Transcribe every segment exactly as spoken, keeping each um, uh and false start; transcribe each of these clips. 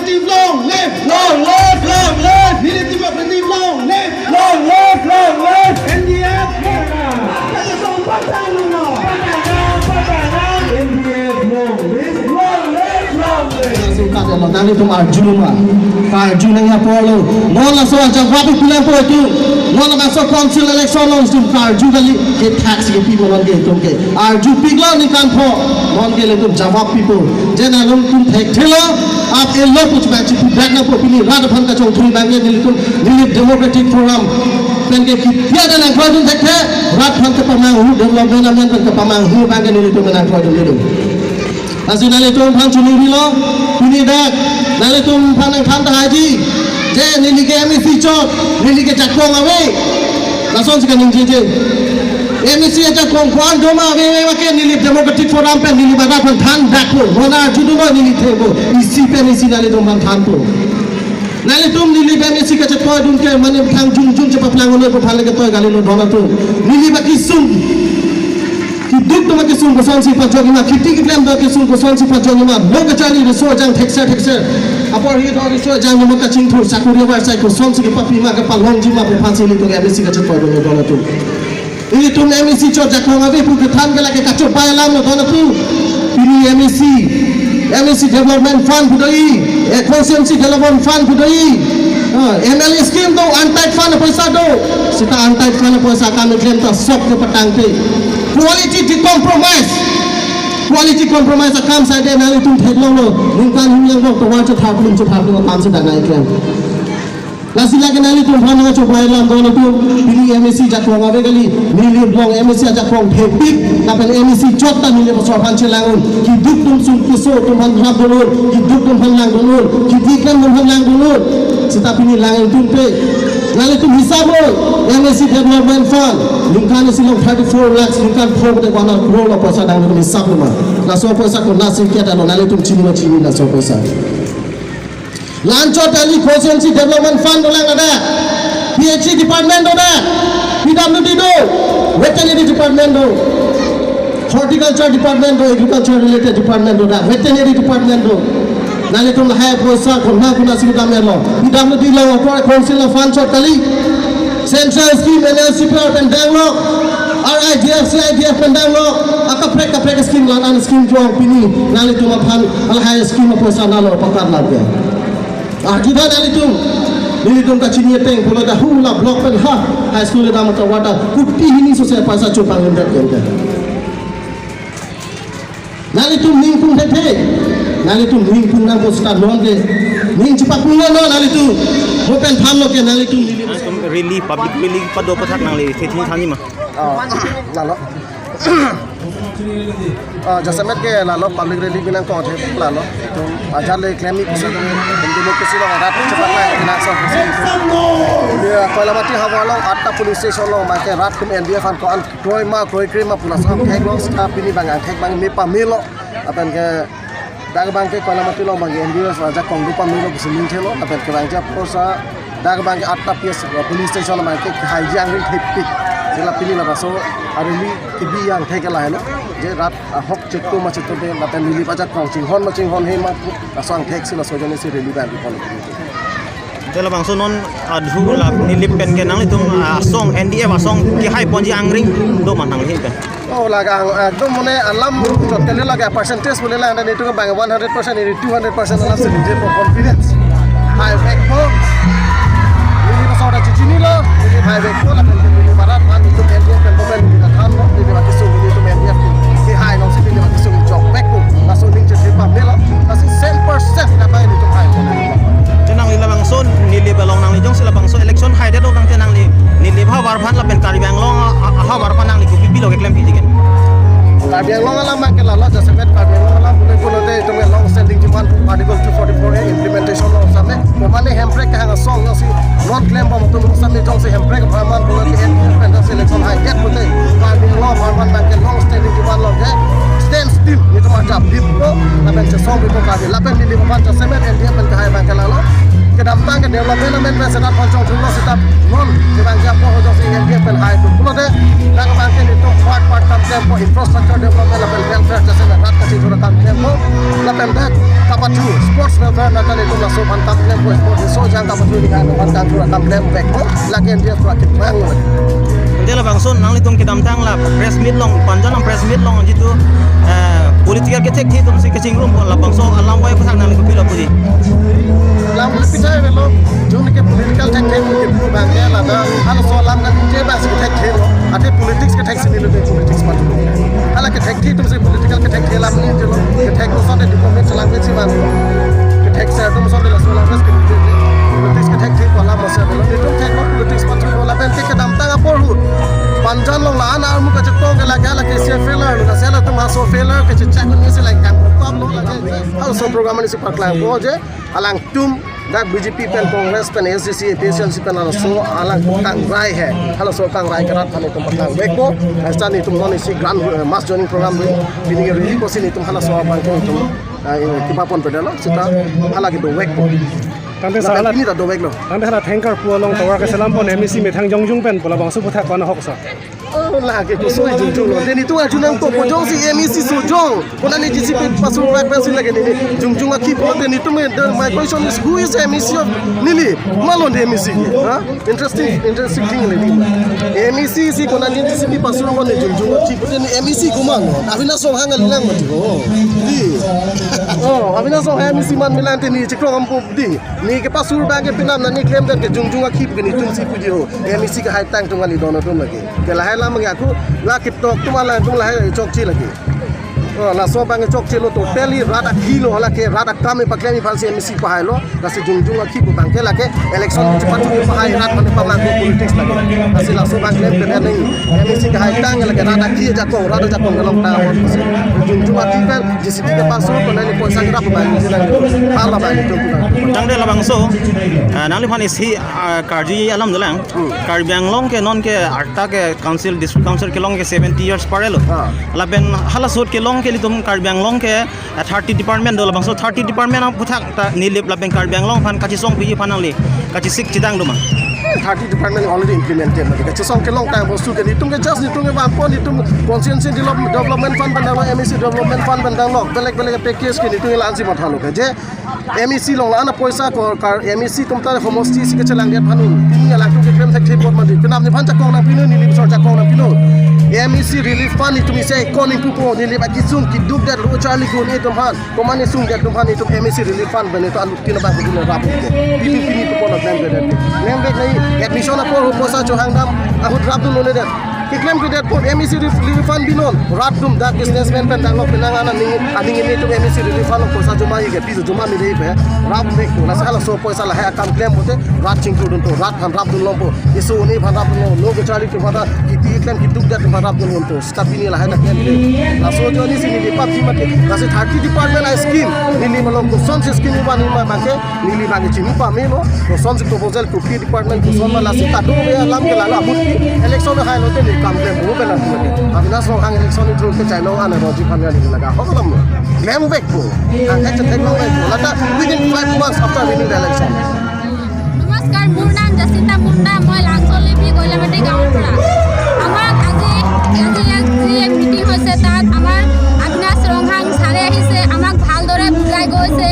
Long live! Long live! Long live! Nilip Timung Timung, long live! Long live! Long live! N D F! Long live! N D F, long live! Long live! Long live! Laso kata lo, nanglitum arju ma. Arju nangji apotlo. Non laso ajawab pi lang po itum. Non laso council election along itum arju kali, ke tax ke pi mo non ke itum ke. Arju piklo ningkan pho. Non ke ilitum jawab pipo. Je nanglitum thekthelo, ap elo puch bang chipu bag na po pini rat aphan kachongthui abang ke nelitum Nilip Democratic Forum pen ke kitia dan angkoi dun thekthe, rat aphan kepamanghu, development amen aphan kepamanghu abang ke nelitum pen angkoi dun dun. Lasi nanglitum aphan chunuri lo, pini dak nanglitum aphan nangthan tahai ji, je neli ke M A C chot, neli ke jakong ave. Lasonsi kaningjeje. M A C ajakong ko-an doma ave ave ke Nilip Democratic Forum pen Nilip arat aphan than dakpo. Mona arju doma neli thebo. Isi pen isi nanglitum aphan thanpo. Nanglitum Nilip M A C kachetoi dun ke mane thang jung jung chepaplang noi po phale ke toi kali lo don atum. Nilip akesung. Keduk atum akesung kosonsi pajok-i ma, kheti keklem atum akesung kosonsi pajok-i ma, lo kacharli riso ejang thekser thekser. Apor hi do riso ejang numa kachingthur, sakori avarsai kosonsi kepapima kepalongji ma pu aphansi ilitum M A C kachetoi dun lo don atum. Ilitum M A C chot jakong ave pu kethan ke lake kachobai alam lo don atum. Pini M A C, M A C Development Fund pu do-i, eh, Constituency Development Fund pu do-i, ah, M L A scheme do, untied fund apoisa do. Seta untied fund apoisa akam keklem ta sok kepatangte. Quality decompromise. Quality compromise akam side nanglitum theklonglo. Ningkan hini angbong tovar chethap lum chethap lum akam si dak nangkeklem. Lasi lake nanglitum aphan nangchobai alam don atum, pini M A C jakong ave kali, Nilip along M A C ajakong thepik, lapen M A C chot ta Nilip aso aphan chelang un, keduk atum sung keso atum aphan rap dun un, keduk atum aphan lang dun un, kheti keklem atum aphan lang dun un. Seta pini lang un tum pe. Nanglitum hisap lo, M A C Development Fund, ningkan isi along thirty-four lakhs, ningkan four de kwana crore lo apoisa dang nelitum hisap lo ma. Laso apoisa konatsi kiat alo nanglitum chini ma chini laso apoisa. La-anchot kali Constituency Development Fund dolang ada. P H E department do da. P W D do. Veterinary department do. Horticulture department do, agriculture related department do da. Veterinary department do. Nanglitum lahai apoisa kona konatsi kedam lo. P W D lo, apor council lo fund chot kali. Central scheme N L C P R pen danglo, R I D F, C I D F pen danglo, akaprek kaprek scheme la-an scheme jong pini nanglitum aphan lahai scheme apoisa nalo pakar lage. Ah, juda nanglitum, nelitum kachini ateng pulo da hula block pen ha, high school dam ta wata, kuti hini sose apoisa chupang lemdet lemdet. Nanglitum ningpung thekthe. Nanglitum ningpung nang ko seta non ke. Ning chepapung non nanglitum. Mo pen thanlo ke nanglitum neli. Nangtum rally, public rally pado pathak nangli thekthe thanji ma. Ah, lalo. Ah, jasemet ke lalo public rally binong ko the lalo. Itum ajat le klem-i pusi itum democracy along rat chepaklangji nang so pusi. Ya, Koilamati havar along atta police station along abang ke rat atum N D F an ko-an kroi ma, kroikre ma pu laso angthek lo, seta pini abang angthek abang me pamelo. Lapen ke dak abang ke Koilamati along abang ke N D F ajakong do pamelo pusi ningthelo. Lapen ke abang ke apoisa dak abang ke atta P S police station abang ke haiji angring thepik. Sela pini labangso a-rally kebi angthek ke lahelo. Je rat ahok cheto ma chetode, lapen Nilip ajakong chinghon ma chinghonhe ma pu laso angthek si laso ajoine si rally abang bipon. Te labangso non adhu la Nilip pen ke nanglitum asong N D F asong kehai ponji angring do ma nangli pen. Oh, laga ang, ekdom mane alam chot kali laga percentage bole la anda nitu ke bang one hundred percent ini two hundred percent alam si ningje po confidence. Hai vek po. Ini pasal ada cicini lo. Ini hai vek po lapen ini barat kan itu N D F pen komen ini kan lo. Ini bagi sung ini itu N D F kehai lo si ini bagi sung jok vek po. Laso ning cetri pamelo. Laso cent percent dapat ini tu hai po. Te nangli labangso Nilip along nangli jongsi labangso election haidet lo nang te nangli Nilip havar aphan lapen Karbi Anglong a, a, havar aphan nangli kopi pilo keklem piji ke. Karbi Anglong alam abang ke lalo jasemet Karbi Anglong alam pule pulote itum ke long standing demand Article two forty-four A implementation lo same. Komane hemprek kehang asong jongsi non klem bom atum same jongsi hemprek apharman pulote N D F pen jongsi election haidet pulote Karbi Anglong apharman abang ke long standing demand lo ke stand still nitum arjap bip lo lapen chesong bip lo Karbi lapen Nilip aphan jasemet N D F pen kehai abang ke lalo. Kedamtang ke development amen pen seta phonchong chulo seta non kevangji apor ho jongsi L D F pen hai tu. Pulote dak abang ke netum part part kam klempo, infrastructure development lapen welfare jase rat kachingthur akam klempo. Lapen dak kapathu sports welfare nata netum laso aphan kam klempo, sports so jang kapathu ni kan aphan kam thur akam klemvekpo. Lake L D F ra kepang. Ante labangso nanglitum kedamtang la press meet along, Panjan along press meet along jitu, eh, political kethekthe atumsi kachingrum pon, labangso alam wai pathak nangli kopilo puji? Alam pithai avelo, jong ke political thekthe pu kepu abang ke ladak, halaso alam kan je bas kethekthe lo, ate politics kethek si nilo de politics matu. Hala kethekthe atumsi political kethekthe alam ni jelo, kethek ason de development chelang ke si man. Kethek si atum ason de laso alam ke politics kethekthe pu alam masa avelo, netum thek lo politics matu lo lapen ke kedamtang apor ahut. Panjan along la-an armu kachetong ke lake lake si failure lo, kasi latum halaso failure kachechak ni si lake kam kop lo lake. Halaso program ni si paklangpo je, alangtum dak B J P pen Congress pen A S D C, A P H L C pen halaso alang kangrai he. Halaso kangrai ke rat aphan netum paklangvekpo. Hasta netum non isi grand, eh, mass joining program do. Pini ke rally pusi netum halaso abang ke netum, eh, kipa pon pedalo. Seta hala ke dovekpo. Tangte lapen hala pini ta doveklo. Tangte hala tanker pu along tovar keselam pon M A C methang jongjung pen pu labangso aputhak ko-an ahok sa? Oh, lake kosoi jongjung lo. Te netum arju nangkokpo jongsi M A C sojong, konat ne J C B pasurvek pensi lake neli jongjung akhi pulote netum, the, my question is, who is the M A C of Nilip? Komatlo the M A C ke? Ha? Interesting, interesting thing le di. M A C si konat ne J C B pasur ko ne jongjung akhi pulote ne M A C komatlo? Avinash Ronghang kalilang mati ho. Di. Oh, Avinash Ronghang M A C man milan te ne chikro ampo di. Ne kepasur abang ke penang na ne klemdet ke jongjung akhi pu ke netumsi puji ho. M A C kehai tang atum kali don atum lake. Ke lahai alam ke ako la ketok atum alangtum lahai chokche lake. Oh, laso abang ke chokche lo, totally rat akhi lo, hala ke rat akam paklem aphansi M A C pahailo. Lasi jongjung akhi pu abang ke lake election chepatu pahai rat aphan pamangko politics lake. Lasi laso abang klem ke nang M A C kehai tang lake rat akhi ajakong, rat ajakong kelong tang. Jongjung akhi pen J C B kepasur, konat ne poisa kerap abang, hala abang itu. Tangte labangso, ah, nangliphan isi, ah, karju alam dolang. Hmm. Karbi Anglong ke non ke arta ke council, district council kelong ke seventy years parelo. Ah. Lapen hala ahut kelong ke ilitum Karbi Anglong ke, ah, thirty department do, labangso thirty department aputhak ta Nilip lapen Karbi Anglong aphan kachesong piji aphan nangli kachesik chedang do ma? Thirty department already implemented. Kachesong kelong tang bostu ke netum ke just netum ke bangpon, netum constituency develop-, development fund pen danglo, M A C development fund pen danglo, belek belek package ke netum ke la-ansi mathalo ke. Je M A C along la-an apoisa ko kar M A C atum ta homosti si kachelangdet aphan un. Pini alangtum keklem thekthepon mati. Penap nephan jakong nangpinon, Nilip asor jakong nangpinon. M A C relief fund itum isi kon ingpupo, Nilip akisung kidukdet lo charli gun itum aphan. Komat ne sungdet atum aphan itum M A C relief fund pen itum alu tin abang itum rap. Pini pini tu kono klemkledet. Klemkledet nai admission apor ho poisa chohangdam ahut rapdunlonedet. Keklemkledet apot M A C relief fund binon. Rat atum dak businessman pen danglo, penang aning aning ini tu M A C relief fund poisa joma ke, piso joma mide pe. Rapvekpo, lasi halaso poisa lahai akam klem pote rat chingthurdunpo, rat aphan rapdunlongpo. Isu ni aphan rapdunlong, lo kacharli atum aphan, kiti klem kidukdet atum aphan rapdunlongpo. Seta pini lahai ta klem ke. Laso joni si neli pap si mati. Lasi thirty department a-scheme. Neli malom kosonsi scheme iban ima abang ke. Neli abang ke chini pamelo. Kosonsi proposal kopi department koson ma lasi kado be alam ke lala abut ki. Election hailo te neli kam klempo pen atum ke. Avinash Ronghang election ni through ke chailong ane Roji Phangan ni laga. Ho kolom. Klemvekpo. Ang ek thek long vekpo. Lata within five months after winning the election. নমস্কাৰ, মোৰ নাম জাচিন্তা মুণ্ডা, মই লাংচলিপি কৈলামাটি গাঁৱৰ পৰা। আমাক আজি, আজি ইয়াত যি মিটিং হৈছে, তাত আমাৰ অবিনাশ ৰংহাং ছাৰে আহিছে, আমাক ভালদৰে বুজাই গৈছে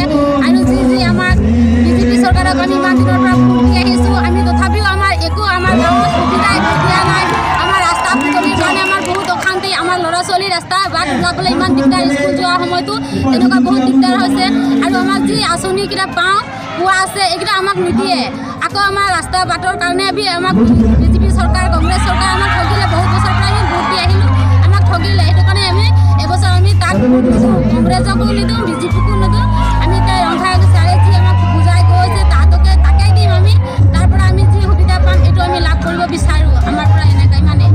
আৰু যি যি আমাক বিজেপি চৰকাৰক আমি ইমান দিনৰ পৰা ভোট দি আহিছোঁ, আমি তথাপিও আমাৰ একো আমাৰ গাঁৱত সুবিধা একো দিয়া নাই। আমাৰ ৰাস্তা পদূলিৰ কাৰণে আমাৰ বহুত অশান্তি, আমাৰ ল'ৰা ছোৱালী ৰাস্তা বাট ওলাবলৈ ইমান দিগদাৰ, স্কুল যোৱাৰ সময়তো তেনেকুৱা বহুত দিগদাৰ হৈছে আৰু আমাক যি আঁচনিকেইটা পাওঁ, পোৱা আছে, এইকেইটা আমাক নিদিয়ে। আকৌ আমাৰ ৰাস্তা বাটৰ কাৰণে আমি, আমাক বিজেপি চৰকাৰ, কংগ্ৰেছ চৰকাৰ আমাক ঠগিলে। বহুত বছৰ পৰা আমি ভোট দি আহিলোঁ, আমাক ঠগিলে। সেইটো কাৰণে আমি এইবছৰ আমি তাক ভোট নিদিওঁ, কংগ্ৰেছকো নিদিওঁ, বিজেপিকো নিদিওঁ। আমি এতিয়া ৰংহাং ছাৰে যি আমাক বুজাই গৈছে, তাহাঁতকে তাকে দিম আমি। তাৰ পৰা আমি যি সুবিধা পাম, এইটো আমি লাভ কৰিব বিচাৰোঁ। আমাৰ পৰা এনেকুৱা ইমানেই।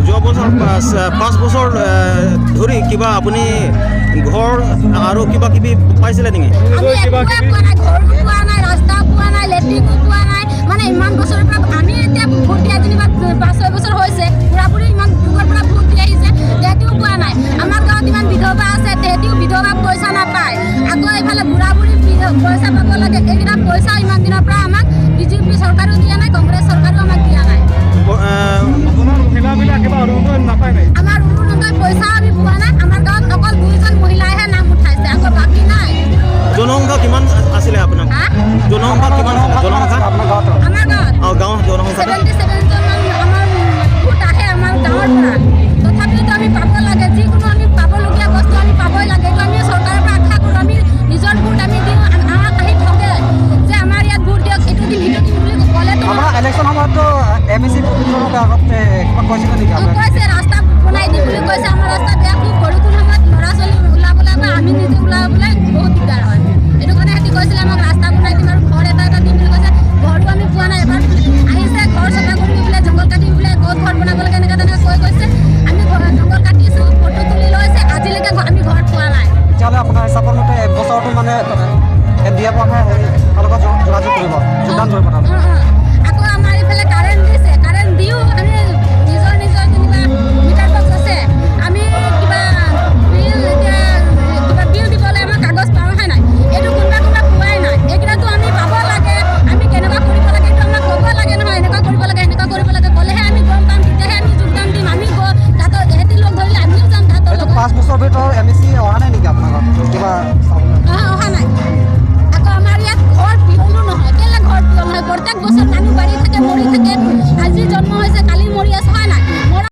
যোৱা বছৰ পাঁচ, পাঁচ বছৰ, এ, ধৰি কিবা আপুনি ঘৰ আৰু কিবা কিবি পাইছিলে নেকি? আমি একোৱে পোৱা নাই, ঘৰ পোৱা নাই, ৰাস্তা পোৱা নাই, লেট্ৰিনো পোৱা নাই। মানে ইমান বছৰৰ পৰা আমি এতিয়া ভোট দিয়া যেনিবা পাঁচ ছয় বছৰ হৈছে, বুঢ়া বুঢ়ী ইমান যুগৰ পৰা ভোট দি আহিছে, তেহেঁতিও পোৱা নাই। আমাৰ গাঁৱত ইমান বিধৱা আছে, তেহেঁতিও বিধৱা পইচা নাপায়। আকৌ এইফালে বুঢ়া বুঢ়ী বিধ-, পইচা পাব লাগে, এইকেইটা পইচা ইমান দিনৰ পৰা ৰাস্তা বোলে বহুত দিগদাৰ হয়। এইটো কাৰণে সিহঁতি কৈছিলে আমাক ৰাস্তা বনাই দিম আৰু ঘৰ এটা এটা দিম বুলি কৈছে। ঘৰো আমি পোৱা নাই। এবাৰ আহিছে ঘৰ চাফা কৰিম বোলে, জংঘল কাটিম বোলে, ক'ত ঘৰ বনাব লাগে এনেকৈ তেনেকৈ কৈ কৈছে। আমি ঘৰ, জংঘল কাটিছোঁ,